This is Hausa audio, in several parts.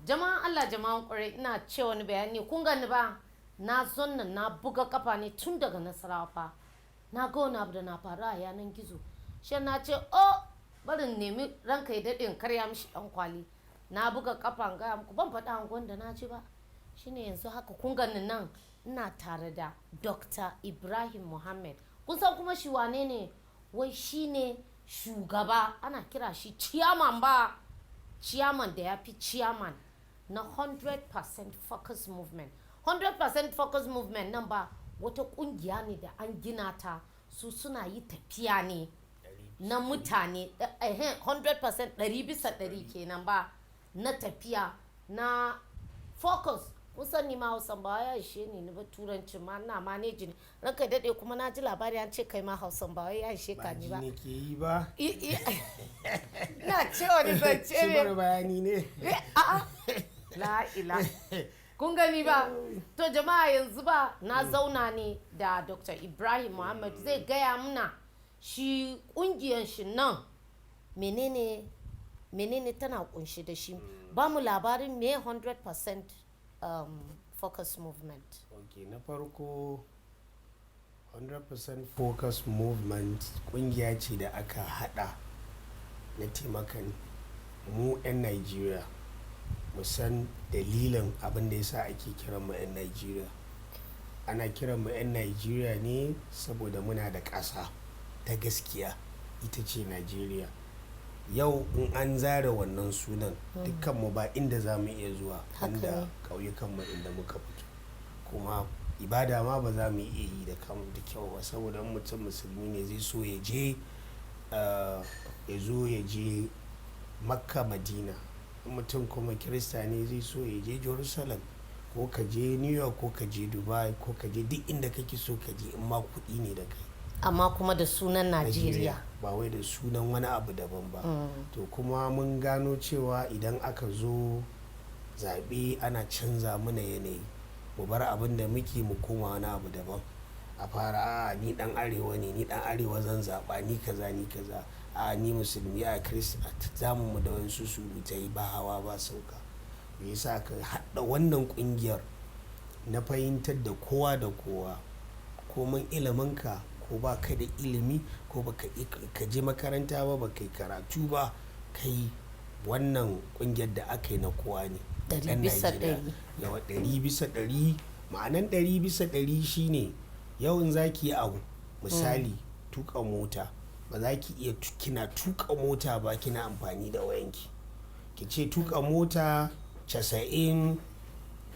Jama'an Allah, jama'an kwarai, ina ce wani bayani. Kun gani ba, na zonna na buga kafa ne tun daga Nasarawa fa. Na ga wani abu da na faru a yanan gizo. Shi na ce, "Oh, barin nemi ranka ya daɗe in karya mishi ɗan kwali." Na buga kafa, in gaya muku, ban faɗa anguwan da na ji ba. Shine yanzu haka kun gani nan ina tare da Dr. Ibrahim Muhammad. Kun san kuma shi wane ne? Wai shine shugaba, ana kira shi chairman ba, chairman da ya fi chairman na 100% Focus Movement. 100% Focus Movement nan ba wata kungiya ne da an gina ta, su suna yi tafiya ne na mutane 100%, 100% kenan ba, na tafiya na focus. Kun sani ma Hausan ba ya ishe ni ba, Turanci ma ina manage ne. Ranka daɗe, kuma na ji labari an ce kai ma Hausan ba ya ishe ka ni ba. Ba ji ne ke yi ba. Na ce wani zance Shi ne. mara bayani ne. A'a, la ila, kun gani ba. To jama'a, yanzu ba na zauna ne da Dr. Ibrahim Muhammad, zai gaya muna shi kungiyan shi nan menene menene tana kunshi da shi. Ba mu labarin me 100% Focus Movement. Ok, na farko, 100% Focus Movement kungiya ce da aka hada na taimakan mu 'yan Nigeria mu san dalilin abin da yasa ake kiran mu 'yan Nigeria. Ana kiran mu 'yan Nigeria ne saboda muna da ƙasa ta gaskiya, ita ce Nigeria. Yau in an zare wannan sunan, dukkanmu ba inda za mu iya zuwa inda ƙauyukanmu inda muka fito. Kuma ibada ma ba za mu iya yi da kan da kyau ba, saboda in mutum Musulmi ne, zai so ya je ya zo ya je Makka, Madina. In mutum kuma Kirista ne, zai so ya je Jerusalem, ko ka je New York, ko ka je Dubai, ko ka je duk inda kake so ka je, in ma kuɗi ne da kai. Amma kuma da sunan Najeriya. Ba wai da sunan wani abu daban ba. To kuma mun gano cewa idan aka zo zaɓe, ana canza mana yanayi, mu bar abin da muke, mu koma wani abu daban. A fara, "A ni dan Arewa ne, ni dan Arewa zan zaɓa, ni kaza, ni kaza, a ni Musulmi, a Kirista." Zamu mu da wasu surutai ba hawa ba sauka. Me yasa ka haɗa wannan ƙungiyar? Na fahimtar da kowa da kowa, komin iliminka ko ba ka da ilimi, ko ba ka je makaranta ba, ba kai karatu ba, kai wannan ƙungiyar da aka yi na kowa ne. Ɗari Ɗan bisa Najeriya. ɗari. Yawa, 100%. Ma'anan 100% shine yau in za ki yi abu, misali tuka mota, ba za ki iya kina tuka mota ba kina amfani da wayanki. Ki ce tuka mota 90,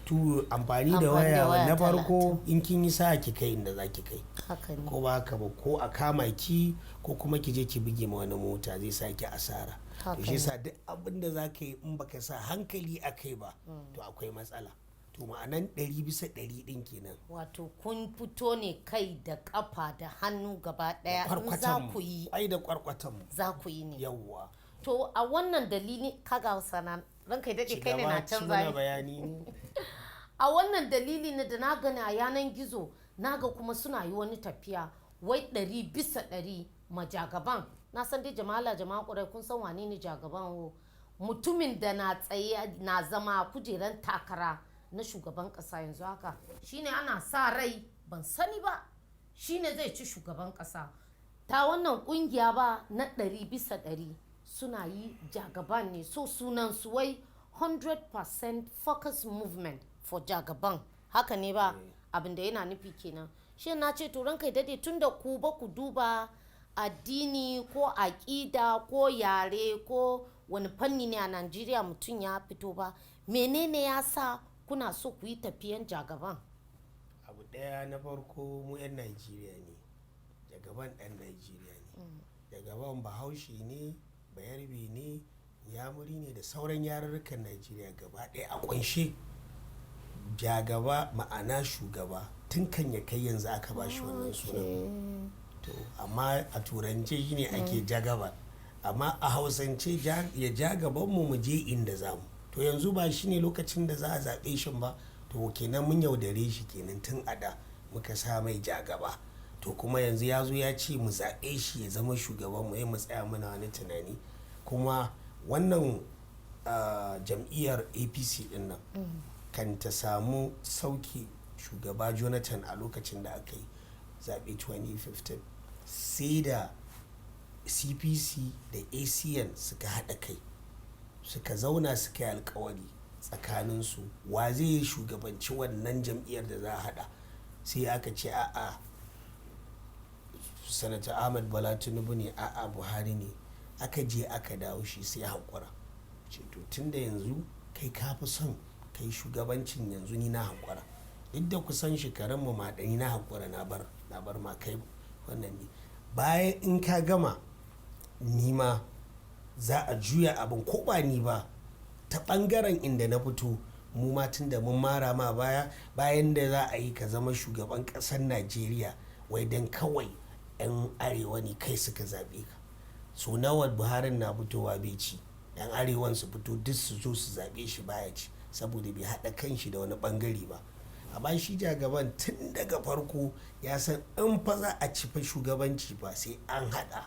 tu amfani da Amfani da waya waya na farko, 30. in kin yi sa ki kai inda za ki kai. Haka ne. Ko ba haka ba? Ko a kama ki, ko kuma ki je ki buge ma wani mota, zai sa ki asara. To shi Haka yasa duk abin da za ka yi, in baka sa hankali a kai ba, to akwai matsala. To ma'anan 100% ɗin kenan. Wato kun fito ne kai da kafa da hannu gaba daya, in za Kwarkwatan ku yi kwai da kwarkwatan mu. Za ku yi ne. Yawwa. To a wannan dalili, kaga Hausa na ranka ya daɗe, kai ne na Ci canza mana ni. bayani. A wannan dalili ne da na gani a yanan gizo, na ga kuma suna yi wani tafiya wai 100% ma Jagaban. Na san dai jama'ala, jama'a ƙurai, kun san wane ne Jagaban wo, mutumin da na tsaye na zama kujeran takara na shugaban ƙasa yanzu haka. Shine ana sa rai, ban sani ba, shine zai ci shugaban ƙasa ta wannan kungiya ba na 100%. Suna yi Jagaban ne, so sunan su wai 100% Focus Movement for Jagaban. Haka ne ba? Abin da yana nufi kenan. Shi na ce, to ranka ya dade, tun da ku ba ku duba addini ko aƙida ko yare ko wani fanni ne a Najeriya mutum ya fito ba, menene ya sa kuna so ku yi tafiyan Jagaban? Abu ɗaya na farko, mu 'yan Najeriya ne. Jagaban ɗan Najeriya ne. Jagaban Bahaushe ne, Bayarbe ne, Yamuri ne, da sauran yarurrukan Najeriya gaba ɗaya a ƙunshe. Jagaba ma'ana shugaba. Tun kan ya kai yanzu aka ba shi wannan sunan. To amma a Turance shine ake Jagaba, amma a Hausance ya ja gaban mu, mu je inda za mu. To yanzu ba shine lokacin da za a zaɓe shi ba, to kenan mun yaudare shi kenan tun a da muka sa mai Jagaba. To kuma yanzu ya zo ya ce mu zaɓe shi ya zama shugaban mu, ya mu tsaya muna wani tunani. Kuma wannan jam'iyyar APC din nan kan ta samu sauki shugaba Jonathan a lokacin da aka yi zaɓe 2015, sai da CPC da ACN suka haɗa kai, suka zauna, suka yi alkawari tsakaninsu wa zai yi shugabanci wannan jam'iyyar da za a haɗa. Sai aka ce a'a, Sanata Ahmed Bala Tinubu ne, a'a, Buhari ne. Aka je aka dawo, shi sai haƙura, ce to, tun da yanzu kai ka fi son kai shugabancin, yanzu ni na haƙura, duk da kusan shekarun mu ma ɗani, na haƙura, na bar ma kai wannan ne. Bayan in ka gama, ni ma za a juya abin, ko ba ni ba, ta ɓangaren inda na fito, mu ma tun da mun mara ma baya, bayan da za a yi ka zama shugaban ƙasar Najeriya wai don kawai 'yan arewa ne kai suka zaɓe ka. So nawa Buharin na fitowa bai ci, yan arewan su fito duk su zo su zaɓe shi, baya ci, saboda bai haɗa kanshi da wani ɓangare ba. Amma shi jagaban tun daga farko ya san in fa za a ci fa shugabanci ba, sai an haɗa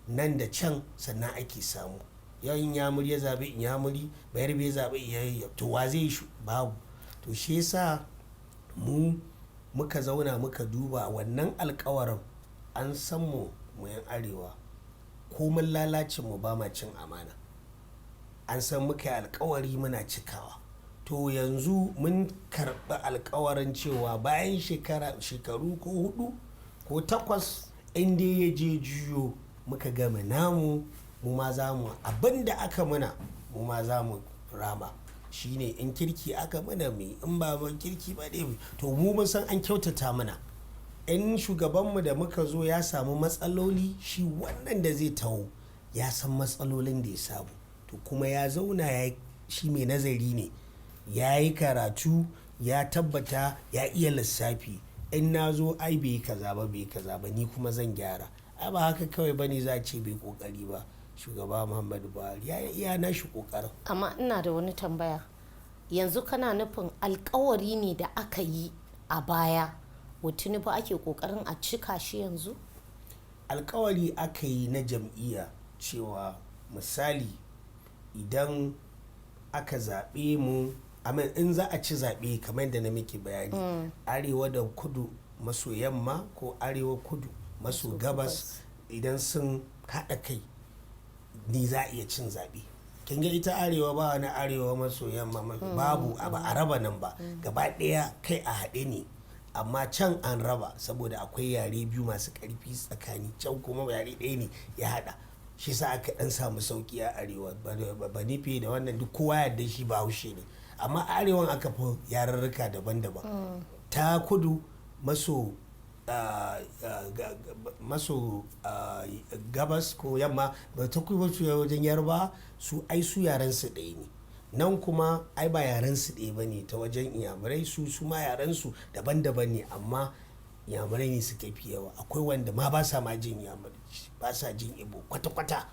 nan da can sannan ake samu. Yayin yamuri ya zaɓi inyamuri, bayarbe ya zaɓi iyayya, to wa zai yi? Babu. To shi yasa mu muka zauna muka duba wannan alkawarin. An san mu, mu yan arewa, komin lalacin mu ba ma cin amana. An san muka yi alkawari muna cikawa. To yanzu mun karɓi alkawarin cewa bayan shekaru ko 4 ko 8, in dai ya je juyo muka gama namu, mu ma za mu abin da aka muna, mu ma za mu rama. Shine in kirki aka mana mai, in ba ban kirki ba ne. To mu mun san an kyautata mana. In shugabanmu da muka zo ya samu matsaloli, shi wannan da zai taho ya san matsalolin da ya samu. To kuma ya zauna, ya shi mai nazari ne, ya yi karatu, ya tabbata ya iya lissafi. In na zo, ai bai kaza ba, bai kaza ba, ni kuma zan gyara. Ai ba haka kawai ba ne za a ce bai kokari ba. Shugaba Muhammadu Buhari ya iya nashi kokarin. Amma ina da wani tambaya. Yanzu kana nufin alkawari ne da aka yi a baya wa Tinubu ake kokarin a cika shi yanzu? Alkawari aka yi na jam'iyya cewa misali idan aka zaɓe mu, amma in za a ci zaɓe, kamar yadda na miki bayani, arewa da kudu maso yamma ko arewa kudu maso gabas, idan sun haɗa kai ni za a iya cin zaɓe. Kin ga ita arewa ba wani arewa maso yamma, babu, ba a raba nan ba, gaba ɗaya kai a haɗe ne. Amma can an raba saboda akwai yare biyu masu ƙarfi tsakani, can kuma yare ɗaya ne ya haɗa. Shi sa aka ɗan samu sauƙi a arewa, ba nufi da wannan duk kowa yadda shi Bahaushe ne. Amma arewan aka fi yarurruka daban-daban. Ta kudu maso gabas ko yamma ba ta kudu maso wajen Yarba, su ai su yaren su ɗaya ne. Nan kuma ai ba yaren su ɗaya ba ne. Ta wajen Inyamurai, su ma yaren su daban-daban ne, amma Inyamurai ne suka fi yawa. Akwai wanda ma ba sa ma jin Inyamurai, ba sa jin Ibo kwata-kwata.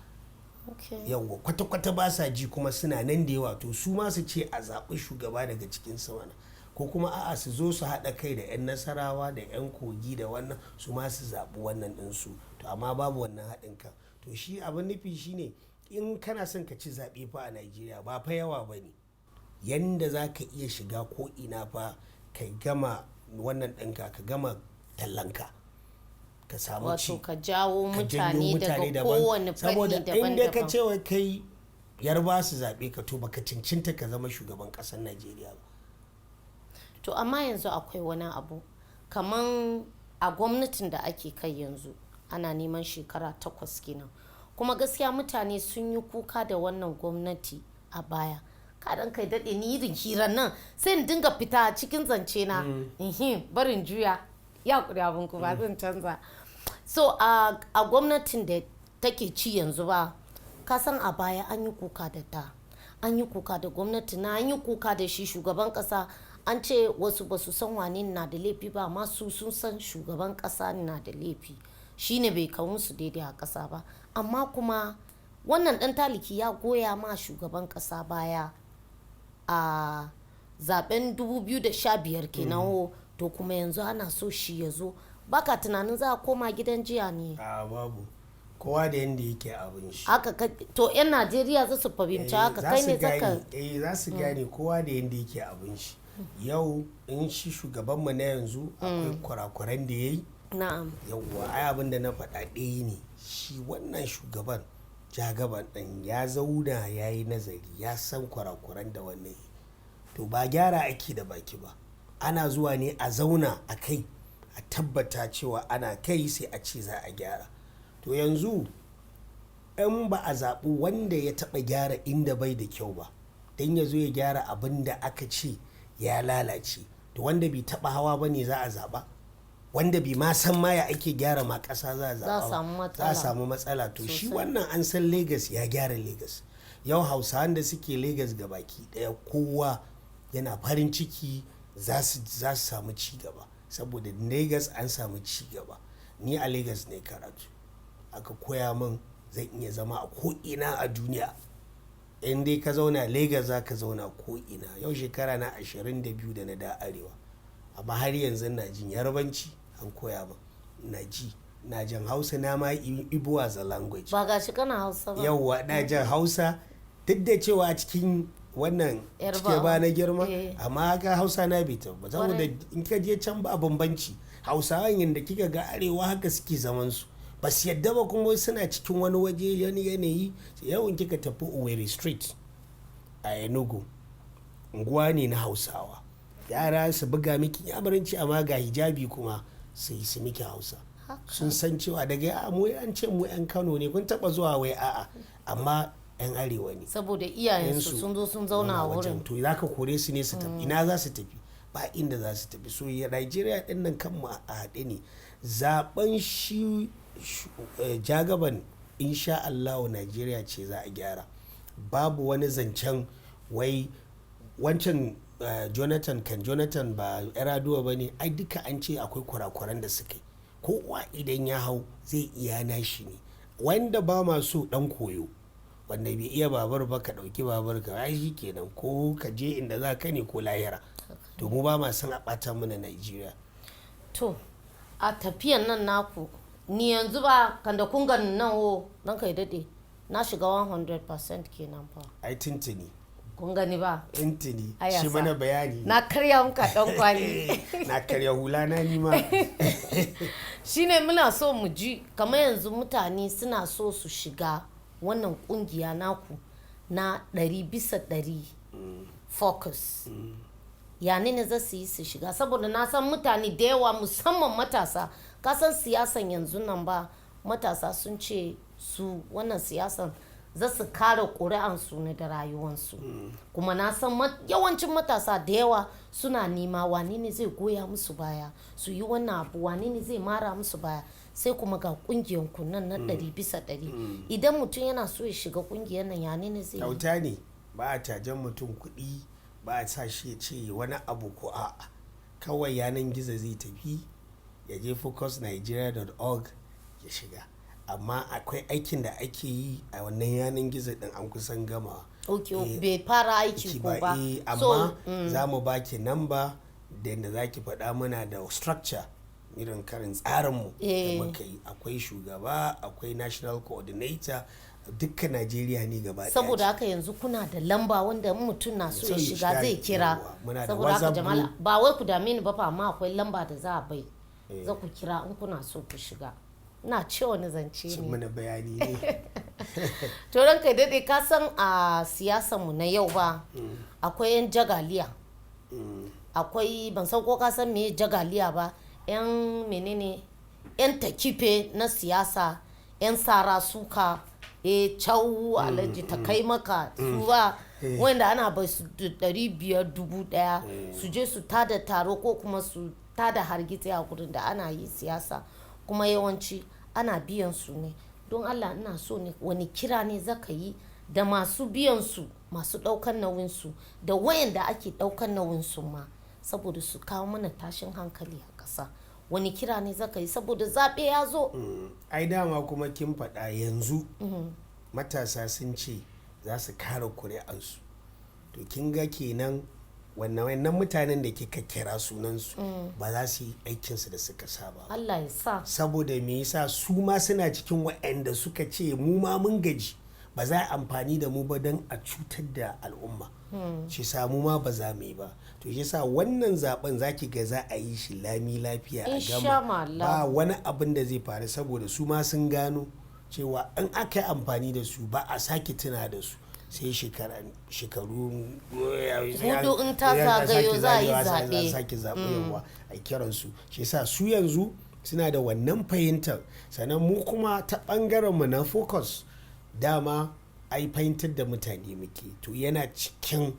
Yawwa, kwata-kwata ba sa ji, kuma suna nan da yawa. To su ma su ce a zaɓi shugaba daga cikin su mana, ko kuma a'a, su zo su haɗa kai da 'yan Nasarawa da 'yan Kogi da wannan, su ma su zaɓi wannan ɗinsu. To amma babu wannan haɗin kan. To shi abin nufi shine, in kana son ka ci zaɓe fa a Najeriya, ba fa yawa ba ne. Yanda za ka iya shiga ko ina fa ka gama wannan ɗinka, ka gama tallanka, ka samu ci. Wato ka jawo ka janyo mutane daga kowane fanni saboda in dai ka daban-daban. ce wai kai Yarba su zaɓe ka, to baka cincinta ka zama shugaban ƙasar Najeriya ba. To amma yanzu akwai wani abu, kaman a gwamnatin da ake kai yanzu, ana neman shekara 8 kenan, kuma gaskiya mutane sun yi kuka da wannan gwamnati a baya. Kadan kai daɗe, ni irin hirar nan sai in dinga fita a cikin zance na. Ihin, barin juya ya kuri abin ku ba zan canza. So a gwamnatin da take ci yanzu ba, ka san a baya an yi kuka da ta, an yi kuka da gwamnati na, an yi kuka da shi shugaban kasa. An ce wasu ba su san wane na da laifi ba, amma su sun san shugaban kasa na da laifi, shine bai kawo musu daidai a kasa ba. Amma kuma wannan dan taliki ya goya ma shugaban kasa baya a zaben 2015 kenan. Ho, to kuma yanzu ana so shi ya zo, baka tunanin za a koma gidan jiya ne? A babu. Kowa da yanda yake abin shi. Haka to 'yan Najeriya za su fahimci haka Za kai su ne zaka gane, za su gane kowa da yanda yake abin shi. Yau in shi shugabanmu na yanzu akwai kurakuran da ya yi. Yauwa, ai abin da na faɗa ɗaya ne. Shi wannan shugaban jagaban ɗin ya zauna ya yi nazari, ya san kurakuran da wannan yi. To ba gyara ake da baki ba, ana zuwa ne a zauna a kai, a tabbata cewa ana kai sai a ce za a gyara. To yanzu in ba a zaɓi wanda ya taɓa gyara inda bai da kyau ba, don ya zo ya gyara abin da aka ce ya lalace, to wanda bai taɓa hawa ba ne za a zaɓa, wanda bai ma san ma ya ake gyara ma ƙasa za a zaɓa Za a ba. samu Za a matsala. samu matsala. To shi Sosai. wannan an san Lagos ya gyara Lagos. Yau Hausawan da suke Lagos gabaki ɗaya kowa yana farin ciki, za su samu ci gaba, saboda Lagos an samu ci gaba. Ni a Lagos ne karatu, aka koya min zan iya zama a ko'ina a duniya. In dai ka zauna Lagos za ka zauna ko'ina. Yau shekara na 22 da na da arewa, amma har yanzu na jin Yarbanci, an koya min, na ji, na jin Hausa, na ma Igbo as a language. Ba ga shi kana Hausa ba. Yauwa, na jin Hausa, duk da cewa cikin wannan Yarbawa. cike ba na girma, amma haka Hausa na bai tafi ba, saboda in ka je can ba bambanci. Hausawan yanda kika ga arewa haka suke zaman su, ba su yadda ba, kuma suna cikin wani waje, wani yanayi. Yau in kika tafi Owerri Street a Enugu, unguwa ne na Hausawa, yara su buga miki Yamuranci, amma ga hijabi kuma sai su miki Hausa. Sun san cewa daga ya mu an ce mu yan Kano ne, kun taba zuwa wai a'a, amma yan arewa ne. Saboda iyayensu Yansu sun zo sun zauna a wajen. wurin. To za ka kore su ne su tafi, ina za su tafi? Ba inda za su tafi. So ya Nigeria din nan kanmu a haɗe ne. Zaben shi jagaban, insha Allah Nigeria ce za a gyara. Babu wani zancen wai wancan, Jonathan kan Jonathan ba Yar'adua ba ne. Ai duka an ce akwai kurakuran da suka yi. Kowa idan ya hau zai iya nashi ne. Wanda ba ma so dan koyo, wanda bai iya babur ba, ka ɗauki babur ka ai shi kenan, ko ka je inda za ka ne ko lahira. To mu ba ma son a ɓata mana Nigeria. To a tafiyan nan naku, ni yanzu ba kan da kun gani nan wo nan kai daɗe na shiga 100% kenan fa. Ai tuntuni. Kun gani ba? Tuntuni. Ai, shi yasa. mana bayani. Na karya muka ɗan kwali. Na karya hula na nima. Shine muna so mu ji, kamar yanzu mutane suna so su shiga wannan kungiya naku na 100% focus, ya ne za su yi su shiga? Saboda na san mutane da yawa, musamman matasa, kasan siyasan yanzu nan ba, matasa sun ce su wannan siyasan za su kare ƙuri'ansu ne da rayuwansu. Kuma na san yawancin matasa da yawa suna nema wane ne zai goya musu baya su yi wannan abu, wane ne zai mara musu baya. Sai kuma ga ƙungiyar ku nan na 100%. Idan mutum yana so ya shiga ƙungiyar nan, ya ne zai yi? Kyauta ne, ba a cajan mutum kuɗi, ba a sa shi ya ce wani abu ko a'a. Kawai yanan gizo zai tafi ya je focusnigeria.org ya shiga. Amma akwai aikin da ake yi a wannan yanan gizo din, an kusan gama. Ok, bai fara aiki ki ko ba? Amma za mu baki namba da yadda za ki faɗa mana da structure, irin karin tsarinmu da muka yi. Akwai shugaba, akwai national coordinator, dukkan Najeriya ne gaba ɗaya. Saboda haka yanzu kuna da lamba wanda in mutum na so ya So ya shiga shiga, zai kira? Yawwa. Muna da Saboda haka WhatsApp jama'a, group. ba wai ku dame ni ba fa, amma akwai lamba da za a bai, za ku kira in kuna so ku shiga. Ina ce wani zance Sun ne. mana bayani ne. To ranka ya daɗe, ka san a siyasar mu na yau ba, akwai yan jagaliya, akwai, ban san ko ka san me jagaliya ba, yan menene, yan takife na siyasa, yan sara suka, e cau alhaji ta kai maka su ba, wanda ana bai su 500, 1000 su je su tada taro ko kuma su tada hargitsi a gurin da ana yi siyasa, kuma yawanci ana biyan su ne. Don Allah ina so ne, wani kira ne zaka yi da masu biyan su, masu daukan nauyin su, da wayanda ake daukan nauyin su ma, saboda su kawo mana tashin hankali a ƙasa? Wani kira ne zaka yi saboda zaɓe ya zo? Ai dama kuma kin faɗa, yanzu matasa sun ce za su kare kuri'ansu. To kin ga kenan. Wannan mutanen da kika kira sunansu ba za su yi aikinsu da suka saba ba. Allah ya sa. Saboda me yasa? Su ma suna cikin waɗanda suka ce mu ma mun gaji, ba za a amfani da mu ba don a cutar da al'umma, shi sa mu ma ba za mu yi ba. To shi sa wannan zaben zaki ga za a yi shi lami lafiya a Insha gama, Allah. ba wani abin da zai faru, saboda su ma sun gano cewa in aka yi amfani da su, ba a sake tuna da su sai shekaru 4 in ta zagayo za a yi zaɓe. Sake zaɓe, yawa, a kiransu. Shi yasa su yanzu suna da wannan fahimtar. Sannan mu kuma ta ɓangaren mu na Focus, dama ai fahimtar da mutane muke. To yana cikin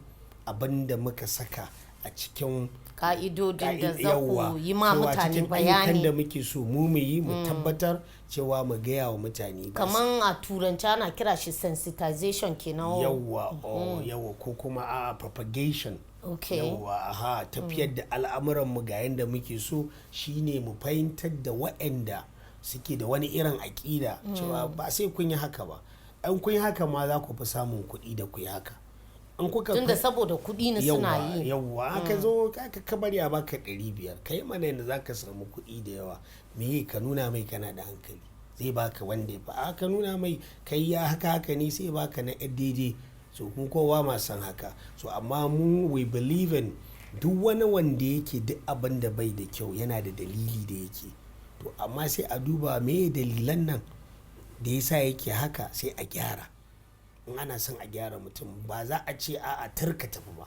abin da muka saka a cikin ka'idodin da za yawwa, ku yi ma cewa mutane cikin ayyukan da bayani. muke so mu yi, mu tabbatar cewa mu gaya wa mutane ba su Kaman a turanci ana kira shi sensitization kenan. Yawwa, oh, yawwa, ko kuma a propagation. Yawwa, aha, tafiyar da al'amuran mu ga yanda muke so shine mu fahimtar da waɗanda suke da wani irin aƙida cewa ba sai kun yi haka ba, an kun yi haka ma za ku fi samun kuɗi da ku yi haka in kuka Tunda saboda kuɗi ne suna yawwa yi. Yawwa, aka zo ka kabari a baka 500, kai mana yadda za ka samu kuɗi da yawa. Me ka nuna mai? Kana da hankali, zai baka wanda ya fa aka nuna mai kai ya haka haka ne, sai baka na yan daidai. So kun kowa ma san haka. So amma mu we believe in duk wani wanda yake duk abin da bai da kyau yana da dalili da yake. To amma sai a duba me dalilan nan da yasa yake haka, sai a gyara. In ana son a gyara mutum, ba za a ce a a tir ka tafi ba.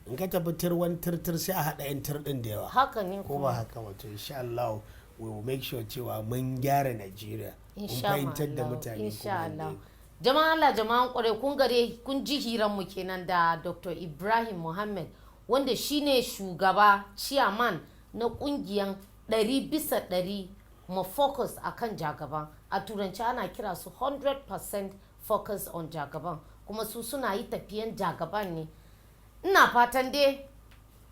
In ka tafi tir, wani tir sai a haɗa yan tir ɗin da yawa. Haka ne. Ko ba haka ba? To insha Allah we will make sure cewa mun gyara Najeriya, mun Insha fahimtar da Allah, mutane insha kuma Allah. yadda Jama'an Allah, jama'an kwarai, kun gare kun ji hiran mu kenan da Dr. Ibrahim Muhammad, wanda shine shugaba, chairman na kungiyan 100% ma focus akan Jagaban. A turanci ana kira su 100% Focus on Jagaban, kuma su suna yi tafiyan Jagaban ne. Ina fatan dai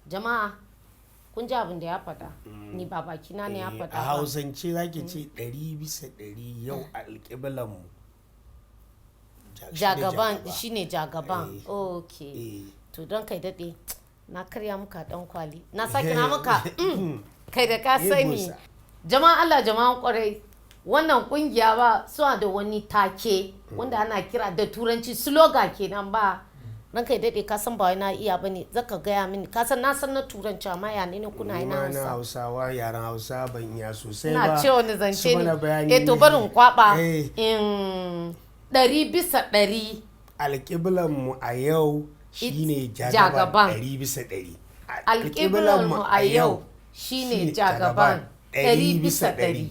jama'a kun ji abin da ya faɗa, ni ba bakina ne ya Eh, faɗa a ba. Hausance zaki ce 100% yau alƙiblan mu shine. Jagaban shine Jagaban. Eh. Okay. Eh. To don kai daɗe na karya muka dan kwali, na sake na muka kai da ka Eh, sani. Musa. Jama'an Allah, jama'an kwarai, wannan kungiya ba suna da wani take wanda ana kira da turanci slogan kenan ba. Ran kai daɗe, ka san ba wai na iya bane, zaka gaya mini. Ka san na san na turanci, amma ya ne kuna yi Ni na ma na Hausa? Hausawa, yaren Hausa ban iya sosai ba. Ina ce wani zance Su mana ne. bayani. Eh, to barin kwaba Eh. in 100%. Alƙiblan mu a yau shine Jagaban. Jagaban 100%. Alƙiblar mu a yau shine Jagaban 100%.